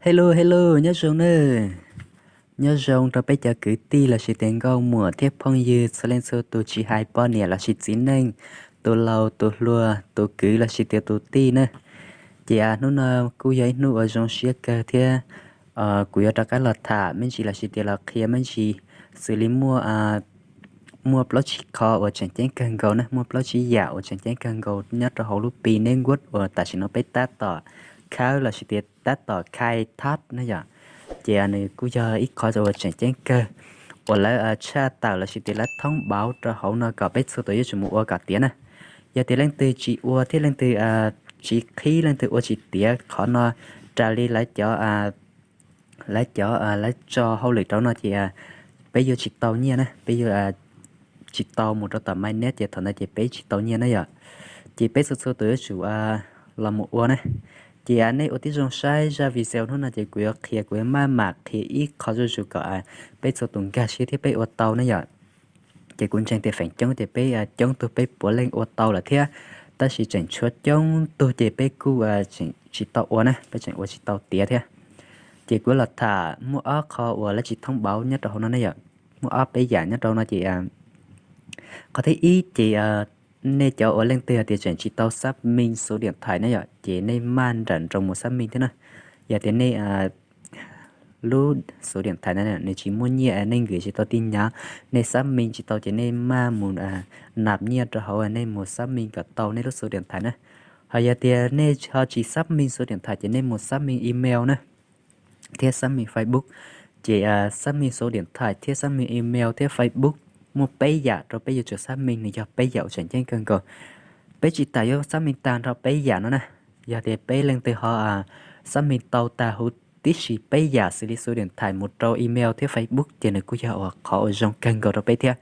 Hello, hello, nyob zoo nawb. Nyob zoo rau peb cov kwv tij lossis tias nkauj muam thiab phooj ywg txhua leej txhua tus, tsis hais poj niam lossis txiv neej, tus laus tus hluas, tus kwv lossis tias tus tij na. Ces hnub no kuj yog ib hnub uas zoo siab kawg thiab kuv yuav rov qab los tham me ntsis lossis tias los qhia me ntsis xws li muaj muaj plaub tsib qho uas tseem ceeb kawg nkaus na, muaj plaub tsib yam uas tseem ceeb kawg nkaus nyob rau hauv lub pi network uas tam sim no peb tab tom khawb lossis tias tab tom khai thab na yom. Ces nws kuj yog ib qho uas tseem ceeb kawg uas lawv tshaj tawm lossis tias lawv thoob npauv rau hauv no kom peb txhua tus yuav tsum mus ua kom tiav na. Yog tias leej twg tsis ua thiab leej twg tsis qhib, leej twg ua tsis tiav qhov no raws li lawv cov lawv cov lawv tso hauj lwm rau no ces peb yuav tsis tau nyiaj na, peb yuav tsis tau mus rau tom mainnet ces thaum ntawd ces peb tsis tau nyiaj na yom. Ces peb txhua txhua tus yuav tsum los mus ua na. Ces nej ua tib zoo saib zaj video hnub no ces kuv yuav qhia, kuv yuav maj mam qhia ib qho zuj zus kom peb txhua tus nkag siab thiab peb ua tau na yom. Ces kuv ntseeg tias feem coob ces peb coob tug peb puav leej ua tau lawm thiab, tab sis tseem tshuav coob tug ces peb kuj tsis tau ua na, peb tseem ua tsis tau tiav thiab. Ces kuv los tham muaj ob qho uas lawv tsis thoob npauv nyob rau hauv no ne yom, muaj ob peb yam nyob rau no ces qhov thib ib ces nej cov uas leej twg hais tias tseem tsis tau xác minh số điện thoại na yom, ces nej maj nrawm nroos mus xác minh thiab na. Yog tias nej lub số điện thoại na nws tsis muaj nyiaj, nej nkws tsis tau tin nhắn, nej xác minh tsis tau ces nej maj mus nạp nyiaj rau hauv, nej mus xác minh kom tau nej lub số điện thoại na. Ho yog tias nej ho tsis xác minh số điện thoại ces nej mus xác minh email na, thiab xác minh Facebook. Ces xác minh số điện thoại thiab xác minh email thiab Facebook muaj peb yam rau peb yuav tsum xác minh, nws yog peb yam uas tseem ceeb kawg nkaus. Peb tsis tas yuav xác minh tag nrho peb yam no na. Yog tias peb leej twg ho xác minh tau tag huv tib si peb yam xws li số điện thoại mus rau email thiab Facebook ces nws kuj yog uas qhov uas zoo kawg nkaus rau peb thiab.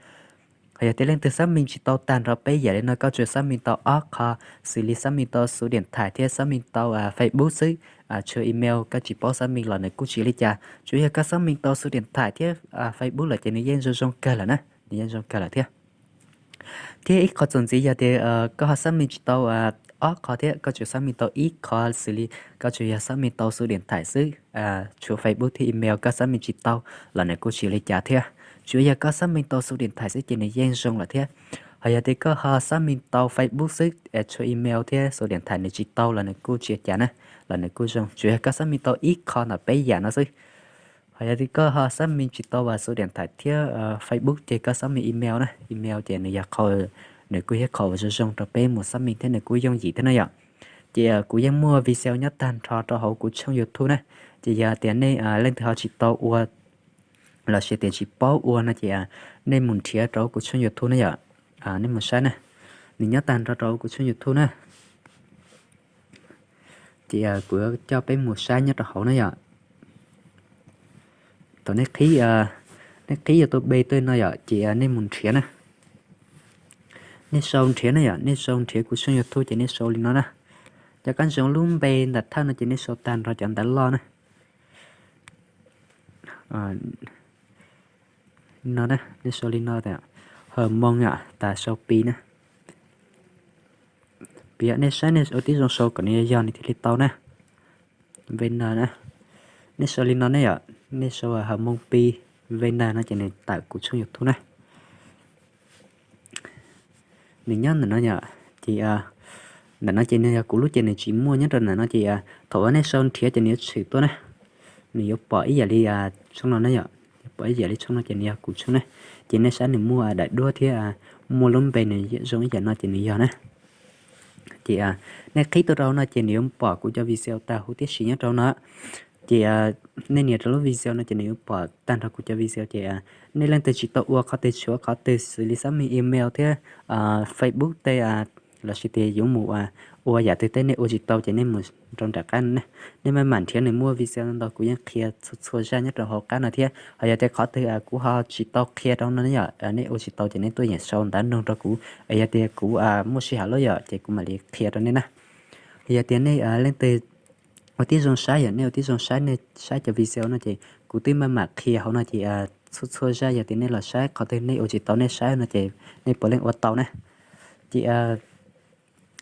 Ho yog tias leej twg xác minh tsis tau tag nrho peb yam li no, koj tsuas xác minh tau ob qho xws li xác minh tau số điện thoại thiab xác minh tau Facebook xwb, tshuav email koj tsis paub xác minh los nws kuj tsis ua li cas. Tsuas yog koj xác minh tau số điện thoại thiab Facebook lawm ces nws yeej zoo zoo kawg lawm na, nws yeej zoo kawg lawm thiab. Thiab ib qho txuas ntxiv yog tias koj ho xác minh tsis tau ob qho thiab koj tsuas xác minh tau ib qho xws li koj tsuas yog xác minh tau số điện thoại xwb, tshuav Facebook thiab email koj xác minh tsis tau los nws kuj tsis ua li cas thiab. Tsuas yog koj xác minh tau số điện thoại xwb ces nws yeej zoo lawm thiab. Ho yog tias koj ho xác minh tau Facebook xwb, tshuav email thiab số điện thoại nws tsis tau los nws kuj tsis ua cas na, los nws kuj zoo. Tsuas yog koj xác minh tau ib qho ntawm peb yam no xwb. Ho yog tias koj ho xác minh tsis tau số điện thoại thiab Facebook ces koj xác minh email na, email ces nws yog qhov, nws kuj yog qhov uas zoo zoo rau peb mus xác minh thiab nws kuj yooj yim thiab na yom. Ces kuv yeej muaj video nyob tag nrho rau hauv kuv tshooj YouTube na. Ces yog tias nej leej twg ho tsis tau ua lossis tias tsis paub ua no ces nej mus nrhiav rau kuv tshooj YouTube na yom. Nej mus saib na, nws nyob tag nrho rau kuv tshooj YouTube na. Ces kuv yuav coj peb mus saib nyob rau hauv na yom. Thaum nej qhib, nej qhib YouTube tuaj no yom, ces nej mus nrhiav na. Nej sau nrhiav na yom, nej sau nrhiav kuv tshooj YouTube ces nej sau li no na. Cov kab ntsoov lub npe ntawm thawj no ces nej sau tag nrho cov ntawv loj na. No, nej sau li no, hawm moo yom, tas sau pi na. Piv yom, nej saib nej ua tib zoo sau kom nws yog yog nws thiaj li tau na. Vn na, nej sau li no ne yom, nej sau hawm moo pi vn no ces nws tawm kuv tshooj YouTube na. Nws nyob ntawm no yom, ces ntawm no ces nws yog kuv lub ces nws tsis muaj nyob rau ntawm no ces thaum uas nej sau nrhiav ces nws yuav tshwm tuaj na. Nws yuav pom ib yam li tshooj no na yom, yuav pom ib yam li tshooj no ces nws yog kuv tshooj na. Ces nej saib nws muaj daim duab thiab muaj lub npe nws zoo ib yam no ces nws yog na. Ces nej qhib tuaj rau no ces nws yuav pom kuv cov video tag huv tib si nyob rau no. Ces nej nias rau lub video no ces nws yuav pom tag nrho kuv cov video ces nej leej twg tsis tau ua qhov twg, tshuav qhov twg xws li xác minh email thiab Facebook tej lossis tias yuav mus ua yam twg tej nej ua tsis tau ces nej mus rau nram qab no ne. Nej maj mam nrhiav, nws muaj video ntau ntau kuv yeej qhia txhua txhua zaj nyob rau hauv qab no thiab. Ho yog tias qhov twg kuv ho tsis tau qhia rau no ne yom, nej ua tsis tau ces nej tuaj yeem sau ntawv nug rau kuv, yog tias kuv muaj sij hawm lawm yom ces kuv mam li qhia rau nej na. Yog tias nej leej twg ua tib zoo saib yom, nej ua tib zoo saib, nej saib cov video no ces kuv twb maj mam qhia hauv no ces txhua txhua zaj yog tias nej los saib qhov twg nej ua tsis tau nej saib no ces nej puav leej ua tau na. Ces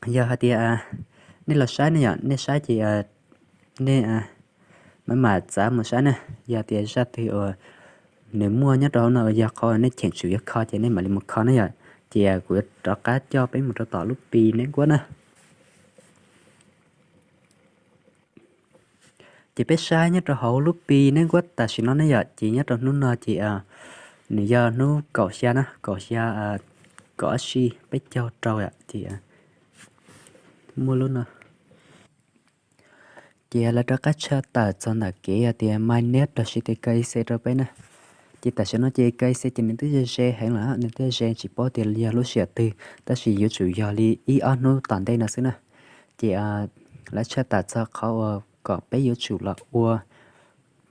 yog hais tias nej los saib ne yom, nej saib ces nej Maj mam txav mus saib na, yog tias zaj twg uas nws muaj nyob rau hauv no uas yog qhov uas nej cheem tsum yuav kho ces nej mam li mus kho na yom. Ces kuv yuav rov qab coj peb mus rau tom lub Pi Network na. Ces peb saib nyob rau hauv lub Pi Network tam sim no ne yom, ces nyob rau hnub no ces nws yog hnub kaum xya na, kaum xya, kaum ob si peb caug rau yom, ces muaj lub no. Ces lawv rov qab tshaj tawm txog ntawm kev hais tias mainnet los sis tias K Y C rau peb na. Ces tam sim no ces K Y C ces nws twb ze ze heev lawm, nws twb ze tsis paub tias yog lub sij hawm twg, tab sis yuav tsum yog li ib ob hnub tom ntej no xwb na. Ces lawv tshaj tawm txog qhov uas kom peb yuav tsum los ua,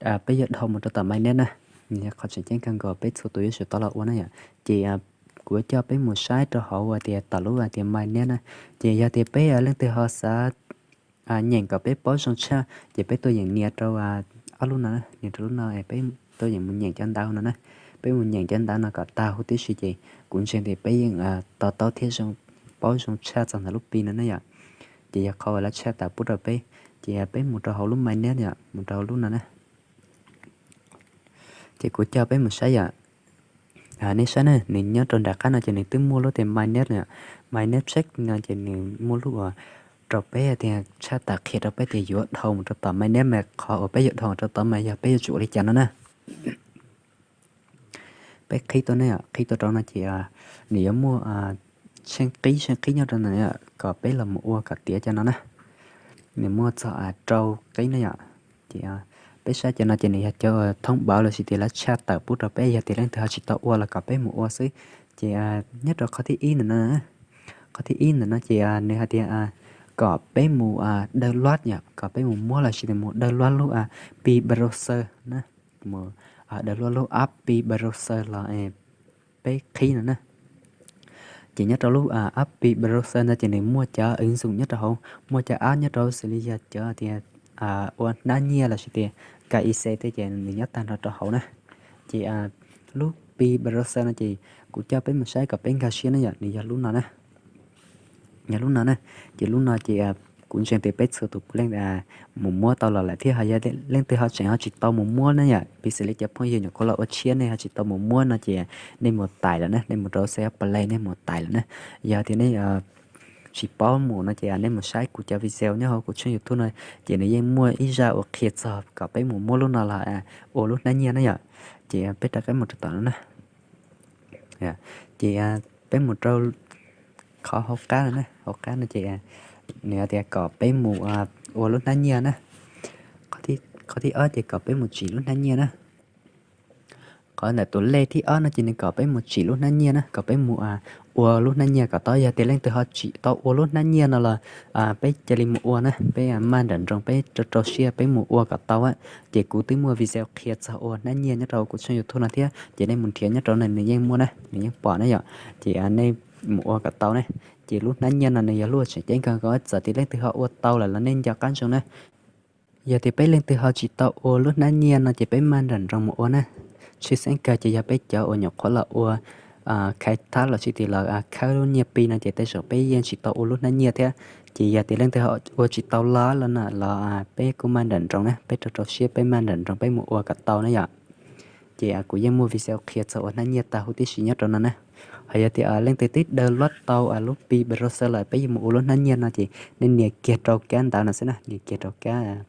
peb yuav dhau mus rau tom mainnet na. Nws yog qhov tseem ceeb kawg nkaus peb txhua tus yuav tsum tau los ua na yom. Ces kuv yuav coj peb mus saib rau hauv hais tias tom lub hais tias mainnet na. Ces yog tias peb leej twg ho xav nyeem kom peb paub zoo tshaj ces peb tuaj yeem nias rau ob lub no, nias rau lub no, peb tuaj yeem mus nyeem cov ntawv no na. Peb mus nyeem cov ntawv no kom tag huv tib si ces kuv ntseeg tias peb yeej to taub thiab paub zoo tshaj txog ntawm lub Pi no na yom. Ces yog qhov uas lawv tshaj tawm pub rau peb. Ces peb mus rau hauv lub mainnet yom, mus rau hauv lub no na. Ces kuv coj peb mus saib yom. Nej saib na, nws nyob rau nram qab no ces nws twb muaj lub tias mainnet, mainnet check no ces nws muaj lub uas rau peb tias tshaj tawm qhia rau peb tias yuav dhau mus rau tom mainnet mas qhov uas peb yuav dhau rau tod mas yog peb yuav tsum ua li cas no na. Peb qhib tuaj ne, qhib tuaj rau no ces nws yuav muaj tsheej qib tsheej qib nyob rau ntawm kom peb los mus ua kom tiav cov no na. Nws muaj txog rau qib ne yom. Ces peb saib cov no ces nws yog cov thoob npauv los sis tias lawv tshaj tawm pub rau peb, yog tias leej twg ho tsis tau ua los kom peb mus ua xwb. Ces nyob rau qhov thib ib ntawm no, qhov thib ib ntawm no ces nws hais tias kom peb mus dawb luab yom, kom peb mus muab los sis tias mus dawb luab lub Pi Browser na, mus dawb luab lub app Pi Browser los peb qhib no na. Ces nyob rau lub app Pi Browser no ces nws muaj cov ứng dụng nyob rau hauv, muaj cov app nyob rau hauv xws li yog cov tias ua hnab nyiaj los sis tias K Y C tej ces nws nyob tag nrho rau hauv na. Ces lub Pi Browser no ces kuv coj peb mus saib kom peb nkag siab na yom, nws yog lub no na. Yog lub no na, ces lub no ces kuv ntseeg tias peb txhua tus puav leej mus muab tau los lawm thiab, ho yog leej twg ho tseem ho tsis tau mus muab na yom, piv xws li cov phooj ywg nyuam qhuav los ua tshiab nej ho tsis tau mus muab no ces nej mus tais lawm na, nej mus rau C H Play nej mus tais lawm na. Yog tias nej tsis paub mus no ces nej mus saib kuv cov video nyob hauv kuv tshooj YouTube no, ces nws yeej muaj ib zaj uas qhia txog kom peb mus muab lub no los ua lub hnab nyiaj na yom. Ces peb rov qab mus rau tom no na. Ces peb mus rau qhov hauv qab no na, hauv qab no ces nws tias kom peb mus ua lub hnab nyiaj na. Qhov thib ob ces kom peb mus tsim lub hnab nyiaj na. Qhov ntawm tus lej thib ob no ces nws kom peb mus tsim lub hnab nyiaj na, kom peb mus ua lub hnab nyiaj kom tau. Yog tias leej twg ho tsis tau ua lub hnab nyiaj no los peb cia li mus ua na, peb maj nram nroos peb rau rau siab peb mus ua kom tau. Ces kuv twb muaj video qhia txog ua hnab nyiaj nyob rau kuv tshooj YouTube no thiab, ces nej mus nrhiav nyob rau no nws yeej muaj na, nws yeej pom na yom. Ces nej mus ua kom tau ne. Ces lub hnab nyiaj no nws yog lub tseem ceeb kawg nkaus, txawm tias leej twg ho ua tau lawm los nej nco qab ntsoov na. Yog tias peb leej twg ho tsis tau ua lub hnab nyiaj no ces peb maj nram nroos mus ua na. Tshwj xeeb kawg ces yog peb cov uas nyuam qhuav los ua khai thab los sis tias los khawb lub nyiaj Pi no ces tej zaum peb yeej tsis tau ua lub hnab nyiaj thiab. Ces yog tias leej twg ho ua tsis tau los no los peb kuj maj nram nroos na, peb rau rau siab peb maj nram nroos peb mus ua kom tau na yom. Ces kuv yeej muaj video qhia txog ua hnab nyiaj tag huv tib si nyob rau no na. Ho yog tias leej twg twb download tau lub Pi Browser lawm peb yuav mus ua lub hnab nyiaj no ces nej nias kiag rau kab ntawv no xwb na, nias kiag rau kab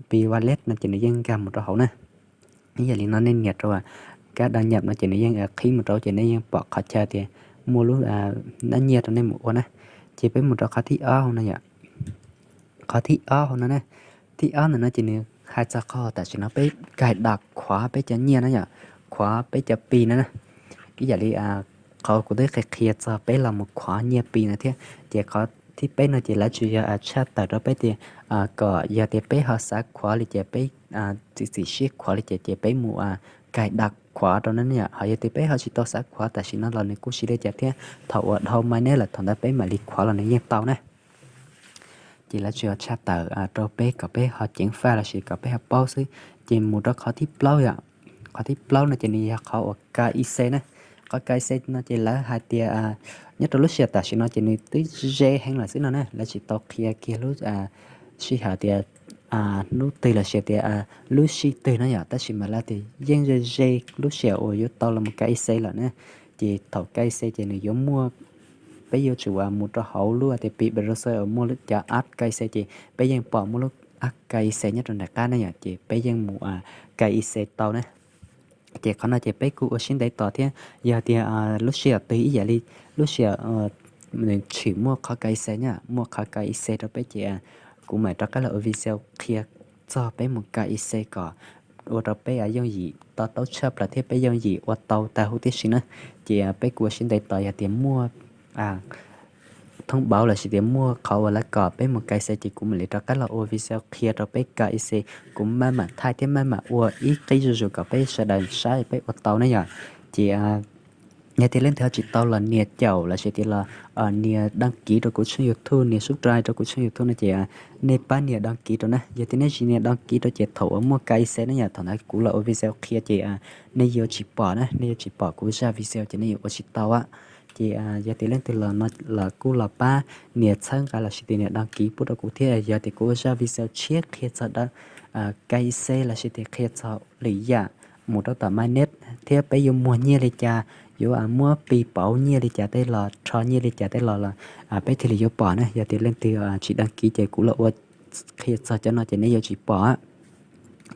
Pi Wallet no ces nws yeej nkag mus rau hauv na. Ib yam li no nej nias rau kab đăng nhập no ces nws yeej qhib mus rau ces nej yeej pom qhov chaw tias muaj lub hnab nyiaj rau nej mus ua na. Ces peb mus rau qhov thib ob hauv no yom. Qhov thib ob hauv no na, thib ob ntawm no ces nws hais txog qhov tam sim no peb cài đặt khuav peb cov nyiaj na yom, khuav peb cov Pi no na. Ib yam li qhov kuv twb qhia qhia txog peb los mus khuav nyiaj Pi no thiab. Ces qhov thib peb no ces lawv tsuas yog tshaj tawm rau peb tias kom yog tias peb ho xav khuav li ces peb txiav txim siab khuav li ces ces peb mus cài đặt khuav rau na yom. Ho yog tias peb ho tsis tau xav khuav tam sim no los nws kuj tsis li cas thiab, thaum uas dhau mainnet lawm thaum ntawd peb mam li khuav los nws yeej tau na. Ces lawv tsuas yog tshaj tawm rau peb kom peb ho ceev faj los sis kom peb ho paub xwb. Ces mus rau qhov thib plaub yom. Qhov thib plaub no ces nws yog qhov uas K Y C na. Qhov K Y C no ces lawv hais tias nyob rau lub sij hawm tam sim no ces nws twb ze heev lawm xwb no na, lawv tsis tau qhia kiag lub sij hawm tias hnub twg los sis tias lub sij twg na yom, tab sis mas lawv tias yeej ze ze lub sij hawm uas yuav tau los mus K Y C lawm na. Ces thaum K Y C ces nws yuav muaj, peb yuav tsum mus rau hauv lub tias pi Browser uas muaj cov app K Y C ces peb yeej pom muaj lub app K Y C nyob rau nram qab na yom, ces peb yeej mus K Y C tau na. Ces qhov no ces peb kuj ua siab ntev tos thiab yog tias lub sij hawm twg ib yam li lub sij hawm nws tshwm muaj qhov K Y C na, muaj qhov K Y C rau peb ces kuv mam rov qab los ua video qhia txog peb mus K Y C kom ua rau peb yooj yim to taub tshaj plaws thiab peb yooj yim ua tau tag huv tib si na. Ces peb kuj ua siab ntev tos yog tias muaj thoob pauv los sis tias muaj qhov uas lawv kom peb mus K Y C ces kuv mam li rov qab los ua video qhia rau peb K Y C. Kuv maj mam thaij thiab maj mam ua ib qib zuj zus kom peb sawv daws saib peb ua tau na yom. Ces yog tias leej twg ho tsis tau los nias caum los sis tias los nias đăng ký rau kuv tshooj YouTube, nias subscribe rau kuv tshooj YouTube no ces nej pab nias đăng ký rau na. Yog tias nej tsis nias đăng ký rau ces thaum uas muaj K Y C na yom, thaum ntawd kuv los ua video qhia ces nej yuav tsis pom na, nej yuav tsis pom kuv zaj video ces nej yuav ua tsis tau a. Ces yog tias leej twg los no los kuj los pab nias txhawb nqa los sis tias nias đăng ký pub rau kuv thiab. Yog tias kuv ua zaj video tshiab qhia txog K Y C los sis tias qhia txog lwm yam mus rau tom mainnet thiab peb yuav muag nyiaj li cas, yuav muab pi pauv nyiaj li cas tej los rho nyiaj li cas tej los los peb thiaj li yuav pom na. Yog tias leej twg tsis đăng ký ces kuv los ua qhia txog cov no ces nej yuav tsis pom.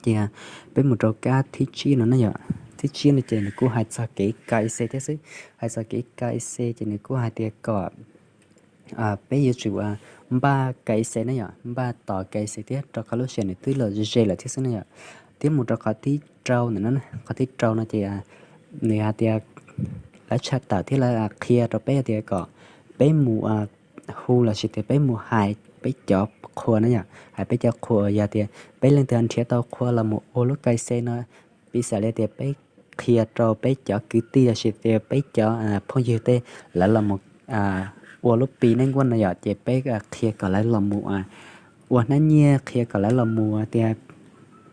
Ces peb mus rau kab thib tsib no na yom. Thib tsib no ces nws kuj hais txog kev K Y C thiab xwb. Hais txog kev K Y C ces nws kuj hais tias kom peb yuav tsum npaj K Y C na yom, npaj tos K Y C thiab rau qhov lub sij hawm nws twb los ze ze lawm thiab xwb na yom. Thiab mus rau qhov thib rau ntawm no, qhov thib rau no ces nws hais tias lawv tshaj tawm thiab lawv qhia rau peb tias kom peb mus hu los sis tias peb mus hais peb cov qhua na yom, hais peb cov qhua yog tias peb leej twg nrhiav tau qhua los mus ua lub K Y C no, piv xam li tias peb qhia rau peb cov kwv tij los sis tias peb cov phooj ywg tej lawv los mus ua lub pi neeb nkuaj no yom, ces peb qhia kom lawv los mus ua hnab nyiaj, qhia kom lawv los mus tias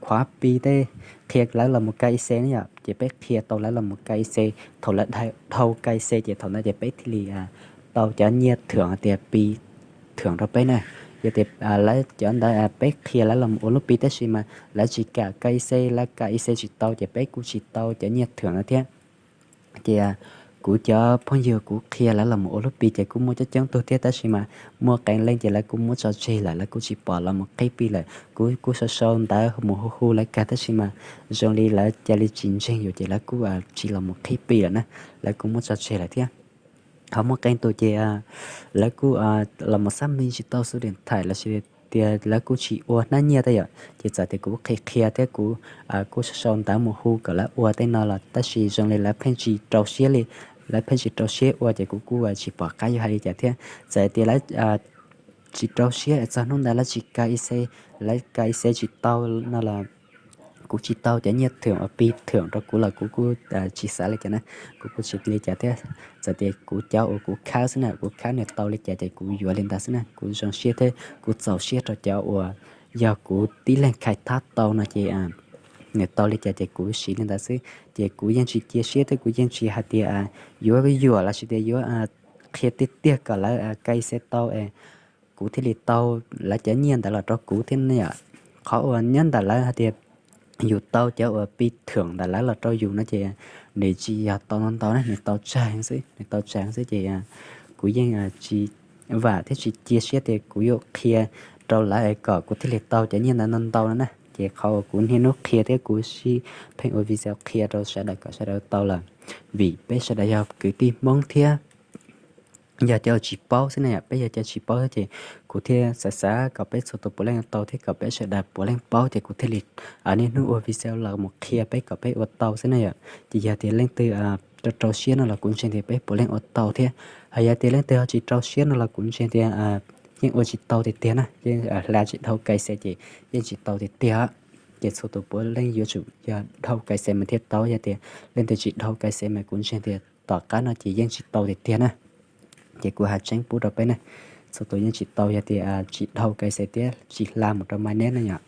khuav pi tej, qhia lawv los mus K Y C na yom, ces peb qhia tau lawv los mus K Y C, thaum lawv dhau K Y C ces thaum ntawd ces peb thiaj li tau cov nyiaj thưởng tias pi thưởng rau peb na. Yog tias lawv cov ntawd peb qhia lawv los mus ua lub pi tab sis mas lawv tsis kam K Y C, lawv K Y C tsis tau ces peb kuj tsis tau cov nyiaj thưởng no thiab. Ces kuv cov phooj ywg kuv qhia lawv los mus ua lub pi ces kuj muaj coob coob tug thiab tab sis mas muaj qee leej ces lawv kuj muab tso tseg lawm, lawv kuj tsis pom los mus qhib pi lawm. Kuv kuj sau sau ntawv mus hu hu lawv kag tab sis mas zoo li lawv cia li tsis ntseeg yus ces lawv kuj tsis los mus qhib pi lawm na, lawv kuj muab tso tseg lawm thiab. Ho muaj qee tus ces lawv kuj los mus xác minh tsis tau số điện thoại los sis tias lawv kuj tsis ua hnab nyiaj tej yom, ces txawm tias kuv qhia qhia thiab kuv kuj sau sau ntawv mus hu kom lawv ua tej no los tab sis zoo li lawv pheej tsis rau siab li, lawv pheej tsis rau siab ua ces kuv kuj tsis pom qab yuav hais li cas thiab. Txawm tias lawv tsis rau siab es txog hnub ntawd lawv tsis K Y C, lawv K Y C tsis tau no los kuv tsis tau cov nyiaj thưởng uas pi thưởng rau kuv los kuv kuj tsis xav li cas na, kuv kuj tsis li cas thiab. Txawm tias kuv cov uas kuv khawb xwb na, kuv khawb nws tau li cas ces kuv yuav li ntawd xwb na, kuv zoo siab thiab kuv txaus siab rau cov uas yog kuv tib leeg khai thab tau no ces nws tau li cas ces kuv siv li ntawd xwb. Ces kuv yeej tsis cia siab thiab kuv yeej tsis hais tias yuav yuam los sis tias yuav qhia tiag tiag kom lawv K Y C tau es kuv thiaj li tau lawv cov nyiaj ntawd los rau kuv thiab ne yom. Qhov uas nyob ntawm lawv hais tias yus tau cov uas pi thưởng ntawm lawv los rau yus no ces nws tsis yog tau ntau ntau na, nws tau tsawg xwb, nws tau tsawg xwb ces kuv yeej tsis vam thiab tsis cia siab tias kuv yuav qhia rau lawv es kom kuv thiaj li tau cov nyiaj ntawd ntau ntau no na. Ces qhov uas kuv niaj hnub qhia thiab kuv sib pheej ua video qhia rau sawv daws kom sawv daws tau lawm, vim peb sawv daws yog kwv tij Hmoob thiab yog cov uas tsis paub xwb na yom, peb yog cov tsis paub xwb ces kuv thiaj xav xav kom peb txhua tus puav leej tau thiab kom peb sawv daws puav leej paub ces kuv thiaj li niaj hnub ua video los mus qhia peb kom peb ua tau xwb na yom. Ces yog tias leej twg rau rau siab no los kuv ntseeg tias peb puav leej ua tau thiab, hos yog tias leej twg ho tsis rau siab no los kuv ntseeg tias yeej ua tsis tau tiag tiag na, yeej hla tsis dhau K Y C ces yeej tsis tau tiag tiag. Ces txhua tus puav leej yuav tsum yog dhau K Y C mas thiaj tau, yog tias leej twg tsis dhau K Y C mas kuv ntseeg tias tom qab no ces yeej tsis tau tiag tiag na. Ces kuv hais tseeb pub rau peb na, txhua tus yeej tsis tau yog tias tsis dhau K Y C thiab tsis hla mus rau mainnet na yom.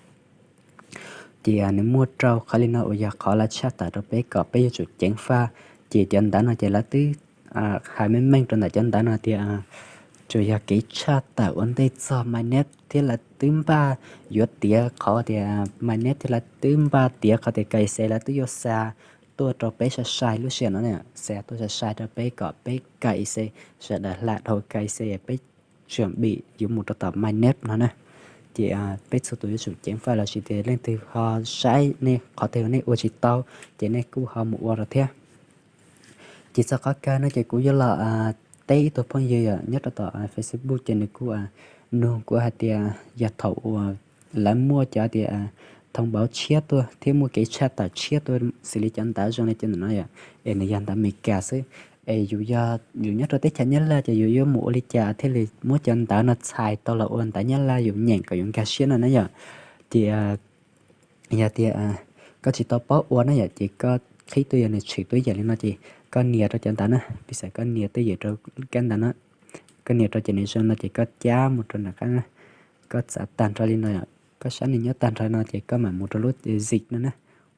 Ces nws muaj rau qhov li no uas yog qhov lawv tshaj tawm rau peb kom peb yuav tsum ceev faj. Ces cov ntawv no ces lawv twb hais meej meej rau ntawm cov ntawv no tias tsuas yog kev tshaj tawm ua ntej txog mainnet thiab lawv twb npaj yuav tiav qhov tias mainnet thiab lawv twb npaj tiav qhov tias K Y C lawv twb yuav xa tuaj rau peb sai sai lub sij hawm no, xa tuaj sai sai rau peb kom peb K Y C, sawv daws hla dhau K Y C peb tsuam bim yuav mus rau tom mainnet no na. Ces peb txhua tus yuav tsum ceev faj lossis tias leej twg ho saib nej qhov twg nej ua tsis tau, ces nej kuj ho mus ua rau thiab. Ces txog qhov kawg no ces kuv yuav los teb ib tug phooj ywg nyob rau tom Facebook ces nws kuj nug kuv hais tias yog thaum uas lawv muaj cov tias thoob npauv tshiab tuaj thiab muaj kev tshaj tawm tshiab tuaj xws li cov ntawv zoo li cov ntawm no yom, es nws yog ntawv Amelikas xwb, es yus yog yus nyob rau teb chaws Nyab Laj ces yus yuav mus ua li cas thiaj li muab cov ntawv no txhais tau los ua ntawv Nyab Laj yus nyeem kom yus nkag siab no na yom. Ces yog tias koj tsis tau paub ua na yom, ces koj qhib tuaj yog nws tshwm tuaj yam li no ces koj nias rau cov ntawv na, piv xam koj nias tuaj yam rau kab ntawv na, koj nias rau ces nws zoo no ces koj cab mus rau nram qab, koj txav tag nrho li no, koj saib nws nyob tag nrho no ces koj mam mus rau lub zip no na,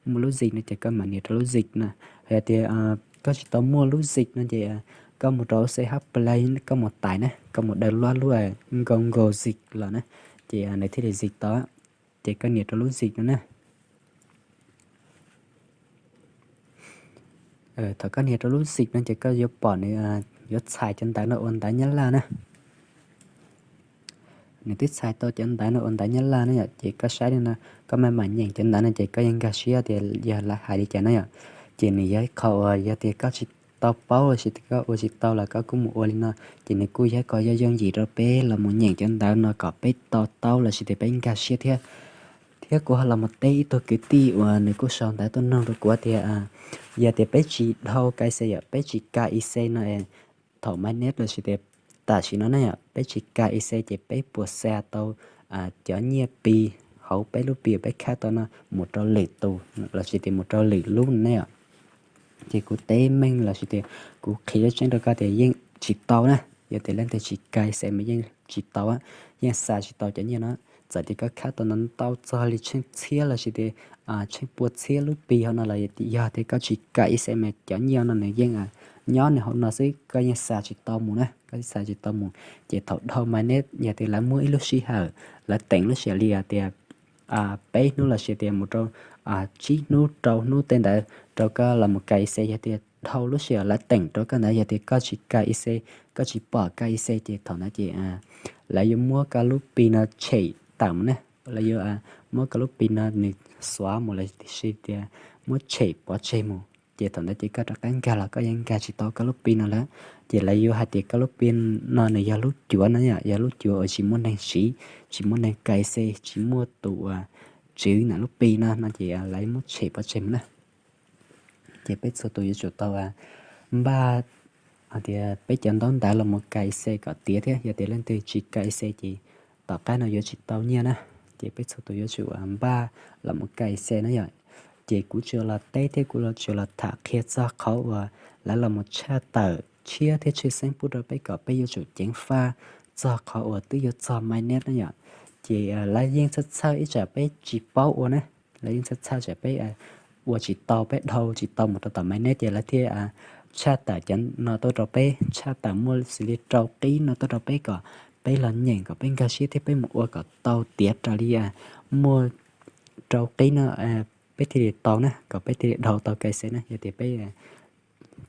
muaj lub zip no ces koj mam nias rau lub zip no. Yog tias koj tsis tau muaj lub zip no ces koj mus rau C H Play koj mus tais na, koj mus daws luab lub Google Zip los na, ces nws thiaj li zip tau. Ces koj nias rau lub zip no na. Thaum koj nias rau lub zip no ces koj yuav pom nws yuav txhais cov ntawv no ua ntawv Nyab Laj na. Nws twb txhais tau cov ntawv no ua ntawv Nyab Laj na yom, ces koj saib li no, koj mam mam nyeem cov ntawv no ces koj yeej nkag siab tias yog lawv hais li cas na yom. Ces nws yog ib qho uas yog tias koj tsis tau paub lossis tias koj ua tsis tau los koj kuj mus ua li no, ces nws kuj yog ib qho yooj yooj yim rau peb los mus nyeem cov ntawv no kom peb to taub lossis tias peb nkag siab thiab. Thiab kuv ho los mus teb ib tug kwv tij uas nws kuj sau ntawv tuaj nug rau kuv tias yog tias peb tsis dhau K Y C yom, peb tsis K Y C no, thaum mainnet lossis tias tam sim no ne yom, peb tsis K Y C ces peb puas xa tau cov nyiaj Pi hauv peb lub Pi uas peb khab tau no mus rau lwm tus lossis tias mus rau lwm lub ne yom. Ces kuv teb meej lossis tias kuv qhia tseeb rau koj tias yeej tsis tau na. Yog tias leej twg tsis K Y C mas yeej tsis tau, yeej xa tsis tau cov nyiaj no. Txawm tias koj khab tau no ntau txog li tsheej txhiab lossis tias tsheej pua txhiab lub Pi hauv no los yog tias koj tsis K Y C mas cov nyiaj no nws yeej nyob nws hauv no xwb, koj yeej xa tsis tau mus na, koj xa tsis tau mus. Ces thaum dhau mainnet yog tias lawv muab ib lub sij hawm, lawv teem lub sij hawm li tias peb hnub lossis tias mus rau tsib hnub rau hnub tej ntawd rau koj los mus K Y C, yog tias dhau lub sij hawm lawv teem rau koj ntawd yog tias koj tsis K Y C, koj tsis pom K Y C ces thaum ntawd ces lawv yuav muab koj lub Pi no tshem tawm mus ne, lawv yuav muab koj lub Pi no nws xuav mus lossis tias muab tshem pov tseg mus. Ces thaum ntawd ces koj rov qab nkag los koj yeej nkag tsis tau koj lub Pi no lawm. Ces lawv yuav hais tias koj lub Pi no nws yog lub cuav no yom, yog lub cuav uas tsis muaj neeg siv, tsis muaj neeg K Y C, tsis muaj tus uas tswv ntawm lub Pi no no ces lawv muab tshem pov tseg mus na. Ces peb txhua tus yuav tsum tau npaj hais tias peb cov ntaub ntawv los mus K Y C kom tiav thiab, yog tias leej twg tsis K Y C ces tom qab no yuav tsis tau nyiaj na. Ces peb txhua tus yuav tsum npaj los mus K Y C na yom. Ces kuv tsuas los teb thiab kuv tsuas los tham qhia txog qhov uas lawv los mus tshaj tawm tshiab thiab tshwj xeeb pub rau peb kom peb yuav tsum ceev faj txog qhov uas twb yuav txog mainnet na yom. Ces lawv yeej txhawj txhawj ib tsam peb tsis paub ua na, lawv yeej txhawj txhawj tsam peb ua tsis tau, peb dhau tsis tau mus rau tom mainnet ces lawv thiaj tshaj tawm cov no tuaj rau peb, tshaj tawm muaj xws li rau qib no tuaj rau peb kom peb los nyeem kom peb nkag siab thiab peb mus ua kom tau tiav raws li muaj rau qib no peb thiaj li tau na, kom peb thiaj li dhau tau K Y C na. Yog tias peb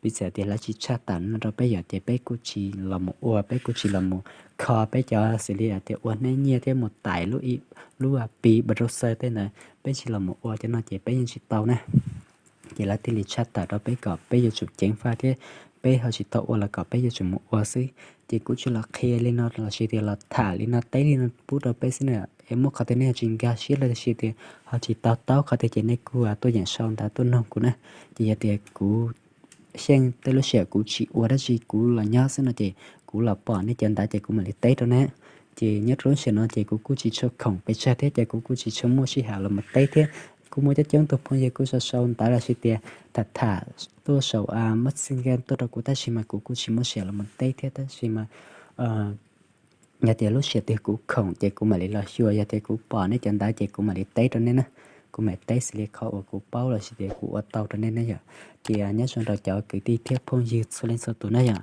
piv txwv tias lawv tsis tshaj tawm no rau peb yom, ces peb kuj tsis los mus ua, peb kuj tsis los mus kho peb cov xws li tias ua hnab nyiaj thiab mus tais lub Pi browser tej ntawd, peb tsis los mus ua cov no ces peb yeej tsis tau na. Ces lawv thiaj li tshaj tawm rau peb kom peb yuav tsum ceev faj thiab peb ho tsis tau ua los kom peb yuav tsum mus ua xwb. Ces kuv tsuas los qhia li no lossis tias los tham li no teb li no pub rau peb xwb na. Es muaj qhov tias nej tsis nkag siab lossis tias ho tsis to taub qhov tias ces nej kuj tuaj yeem sau ntawv tuaj nug kuv na. Ces yog tias kuv xyeej tej lub sij hawm kuv tsis ua dab tsi kuv los nyob xwb no ces kuv los pom nej cov ntawv ces kuv mam li teb rau nej. Ces nyob rau lub sij hawm no ces kuv kuj tsis tshua khoom pes tsawg thiab ces kuv kuj tsis tshua muaj sij hawm los mus teb thiab. Kuj muaj coob coob tug phooj ywg kuj sau sau ntawv lossis tias tham tham tuaj saum Messenger tuaj rau kuv tab sis mas kuv kuj tsis muaj sij hawm los mus teb thiab tab sis mas yog tias lub sij hawm twg kuv khoom ces kuv mam li los xyuas, yog tias kuv pom nej cov ntawv ces kuv mam li teb rau nej na. Kuv mam teb xws li qhov uas kuv paub lossis tias kuv ua tau rau nej na yom. Ces nyob zoo rau cov kwv tij thiab phooj ywg txhua leej txhua tus na yom.